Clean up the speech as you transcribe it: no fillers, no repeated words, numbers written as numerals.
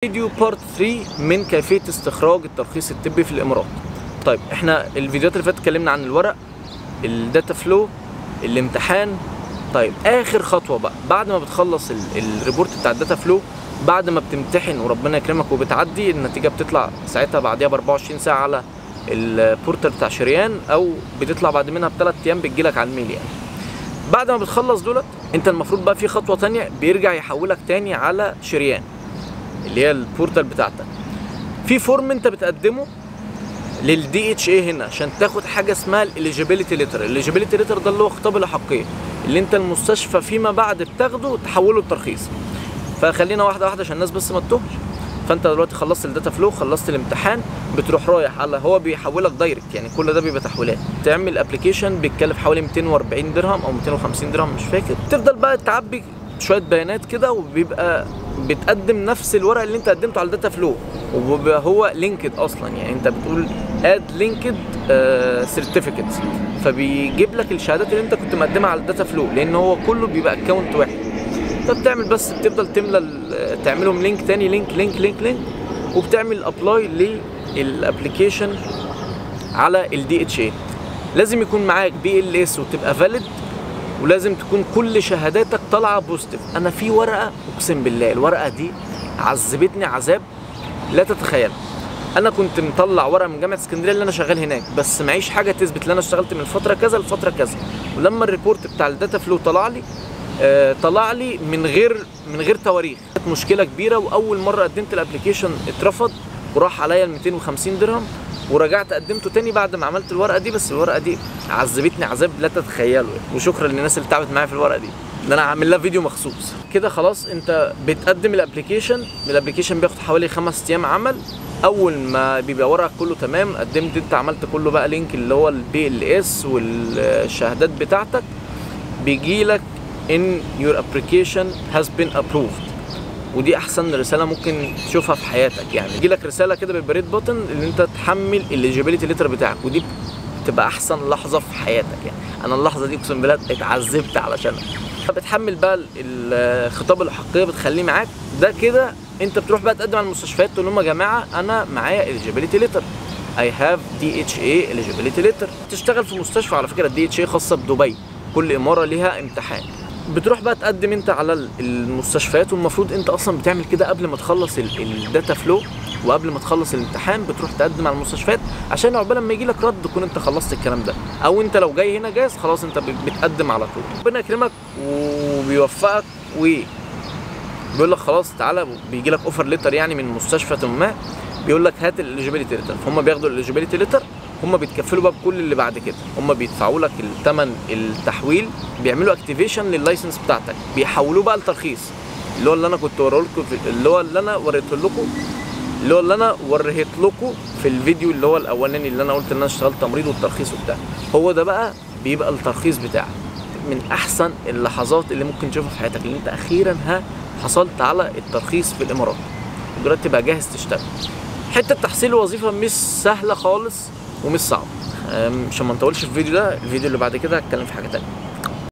فيديو part 3 من كيفية استخراج الترخيص الطبي في الإمارات. طيب احنا الفيديوهات اللي فاتت اتكلمنا عن الورق، ال data flow، الامتحان. طيب اخر خطوة بقى بعد ما بتخلص ال report بتاع ال data flow، بعد ما بتمتحن وربنا يكرمك وبتعدي، النتيجة بتطلع ساعتها بعديها ب 24 ساعة على ال portal بتاع شريان، او بتطلع بعد منها ب3 ايام بتجيلك على ال mail يعني. بعد ما بتخلص دولت انت المفروض بقى في خطوة تانية بيرجع يحولك تاني على شريان اللي هي ال portal بتاعتك. في form انت بتقدمه لل DHA هنا عشان تاخد حاجة اسمها ال eligibility letter. ال eligibility letter ده اللي هو خطاب الاحقيه اللي انت المستشفى فيما بعد بتاخده تحوله لترخيص. فخلينا واحدة واحدة عشان الناس بس ما تتوهش. فانت دلوقتي خلصت ال data flow، خلصت الامتحان، بتروح رايح على هو بيحولك direct، يعني كل ده بيبقى تحويلات. تعمل application بيتكلف حوالي 240 درهم او 250 درهم مش فاكر. تفضل بقى تعبي شوية بيانات كده، وبيبقى بتقدم نفس الورق اللي انت قدمته على ال data flow، وبيبقى هو linked اصلا، يعني انت بتقول add linked certificates، فبيجيب لك الشهادات اللي انت كنت مقدمها على ال data flow، لان هو كله بيبقى account واحد. فبتعمل بس بتفضل تملى تعملهم link تاني، link link link link، وبتعمل apply لل application على ال DHA. لازم يكون معاك BLS وتبقى valid، ولازم تكون كل شهاداتك طالعه positive. انا في ورقة اقسم بالله الورقة دي عذبتني عذاب لا تتخيل. انا كنت مطلع ورقة من جامعه اسكندرية اللي انا شغال هناك، بس معيش حاجة تثبت ان انا اشتغلت من فترة كذا لفترة كذا. ولما ال report بتاع ال data flow طلع لي طلع لي من غير تواريخ. كانت مشكلة كبيرة، واول مرة قدمت ال application اترفض وراح عليا ال 250 درهم، ورجعت قدمته تاني بعد ما عملت الورقة دي، بس الورقة دي عذبتني عذاب لا تتخيله. وشكرا للناس اللي تعبت معايا في الورقة دي، ده انا هعمل لها فيديو مخصوص. كده خلاص انت بتقدم ال application، ال application بياخد حوالي 5 ايام عمل. اول ما بيبقى ورقك كله تمام، قدمت انت عملت كله بقى link اللي هو ال BLS والشهادات بتاعتك، بيجي لك ان your application has been approved. ودي احسن رسالة ممكن تشوفها في حياتك، يعني يجي لك رسالة كده بالبريد button ان انت تحمل ال eligibility letter بتاعك، ودي بتبقى احسن لحظة في حياتك. يعني انا اللحظة دي اقسم بالله اتعذبت علشانها. بتحمل بقى الخطاب الاحقيه بتخليه معاك ده كده. انت بتروح بقى تقدم على المستشفيات تقول لهم يا جماعة انا معايا eligibility letter، I have DHA eligibility letter. تشتغل في مستشفى، على فكرة ال DHA خاصة بدبي، كل اماره ليها امتحان. بتروح بقى تقدم انت على المستشفيات، والمفروض انت اصلا بتعمل كده قبل ما تخلص ال data flow وقبل ما تخلص الامتحان، بتروح تقدم على المستشفيات عشان عقبال لما يجي لك رد تكون انت خلصت الكلام ده، او انت لو جاي هنا جاهز خلاص انت بتقدم على طول. ربنا يكرمك وبيوفقك وبيقول لك خلاص تعالى، بيجي لك offer letter يعني من مستشفى ما، بيقول لك هات ال eligibility letter. فهم بياخدوا ال eligibility letter، هم بيتكفلوا بقى بكل اللي بعد كده، هم بيدفعوا لك الثمن التحويل، بيعملوا activation لل license بتاعتك، بيحولوه بقى لترخيص اللي هو اللي انا كنت وريه لكم، اللي هو اللي انا وريته لكم، اللي هو اللي انا وريت لكم في الفيديو اللي هو الاولاني اللي انا قلت ان انا اشتغلت تمريض والترخيص وبتاع. هو ده بقى بيبقى الترخيص بتاعك. من احسن اللحظات اللي ممكن تشوفها في حياتك، اللي انت اخيرا ها حصلت على الترخيص في الامارات ودلوقتي تبقى جاهز تشتغل. حتة تحصيل الوظيفة مش سهلة خالص ومش صعب. عشان ما نطولش في الفيديو ده، الفيديو اللي بعد كده هتكلم في حاجة تانية.